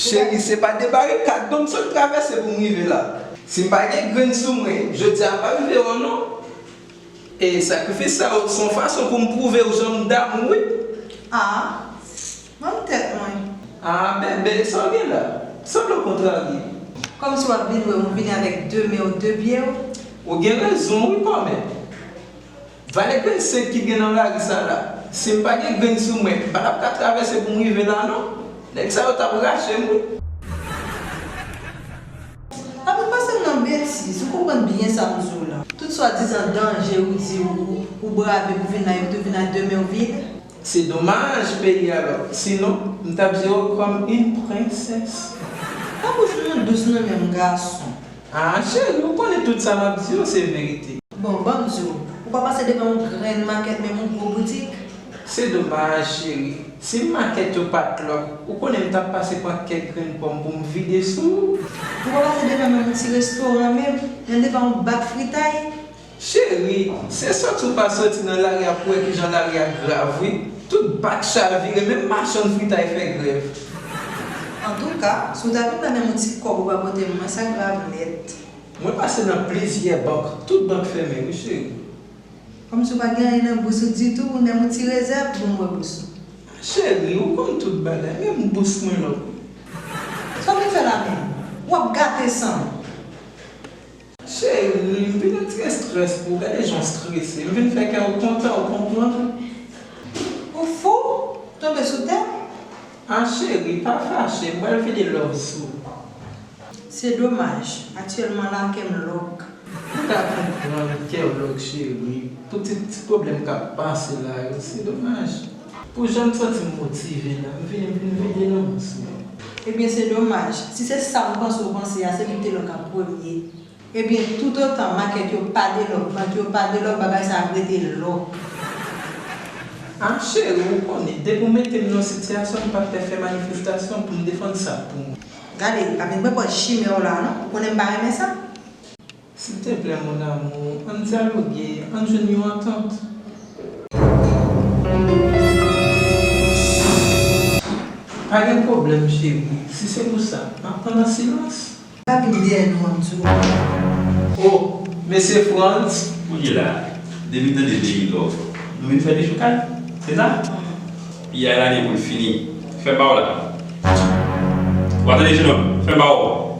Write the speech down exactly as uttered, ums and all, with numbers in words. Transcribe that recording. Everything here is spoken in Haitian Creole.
Cheri, se pa de barikad non m sot travèse pou m rive la. Si m pa gen grenn sou mwen, jodi a m pa rive wè w non. E sakrifis sa yo se yon fason pou m pwouve w jan m damou wi. Ah, ban m tèt mwen. Ah, bebe, sa w gen la? Sanble w kontrarye. Kòmsi w ap vin wè m, ou vini avèk de men w, de pye w. Ou gen rezon wi kòmè. Valè grenn senk ki gen nan lari sa la, si m pa gen grenn sou mwen, m pa t ap ka travèse pou m rive la non. Nèg sa yo t ap rache m wi. Papi, pase m nan betiz, ou konprann byen sa m di w la. Tout swadizan danje ou di ou, ou brave pou vin la, epi tou vin ak de men w vid. Se domaj peyi a lòk, sinon m t ap jere w kòm yon prensès. Pa bouch nou dous non menm gason. Ah, cheri, ou konnen tout sa m ap di yo se verite. Bon, ban m di w, ou pa pase devan yon grenn makèt, menm yon gwo boutik? Se domaj, cheri. Si makèt yo pa t lòk, ou konnen m t ap pase pran kèk grenn pòm pou m vide sou ou. Ou pa pase devan menm yon ti restoran menm, menm devan yon bak fritay? Cheri, se soti ou pa soti nan lari a pou wè kijan lari a grav wi. Tout bak chavire, menm machann fritay fè grèv. Antouka, si w ta vin la menm yon ti kòb ou pa pote m, mwen sa grav nèt. Mwen pase nan plizyè bank, tout bank fèmen wi cheri. Kòmsi w pa gen anyen nan bous ou ditou, ou menm yon ti rezèv, bon m wè bous ou. Cheri, ou konn tout bagay, menm bous mwen lòk wi. Sa w vin fè la menm? W ap gate san m. Cheri, m vin retire estrès pou w, gade jan w strese. M vin fè kè w kontan, ou konprann? Ou fou? Tonbe sou tè m? Ah cheri, pa fache, m pral vide love sou ou. Se domaj, aktyèlman la kè m lòk. Ou ka konprann kè w lòk cheri, pou ti ti pwoblèm k ap pase la yo, se domaj. Pou jan m santi m motive la, m vini m vin vide lanmou sou ou. Ebyen se domaj, si se sa m panse w panse a, se li m te lòk an premye. Ebyen, toutotan makèt yo pa delòk, bank yo pa delòk, bagay sa ap rete lòk. Ah cheri, ou konnen, depi w mete m nan yon sitiyasyon, m p ap pè fè manifestasyon pou m defann sa k pou mwen. Gade, pa vin pran pòz chimè w la non, ou konnen m pa renmen sa. Silteplè mon amour, ann dyaloge, ann jwenn yon antant. Pa gen pwoblèm cheri, si se pou sa, m ap tann an silans. Pa vin dèyè nou an di w. Oh, mesye Frantz. Kounye la, depi n tande peyi love, nou vin fè dechoukay, se sa? Piya la gen pou l fini. Fè ba w la. W a tande jenòm, fè ba w.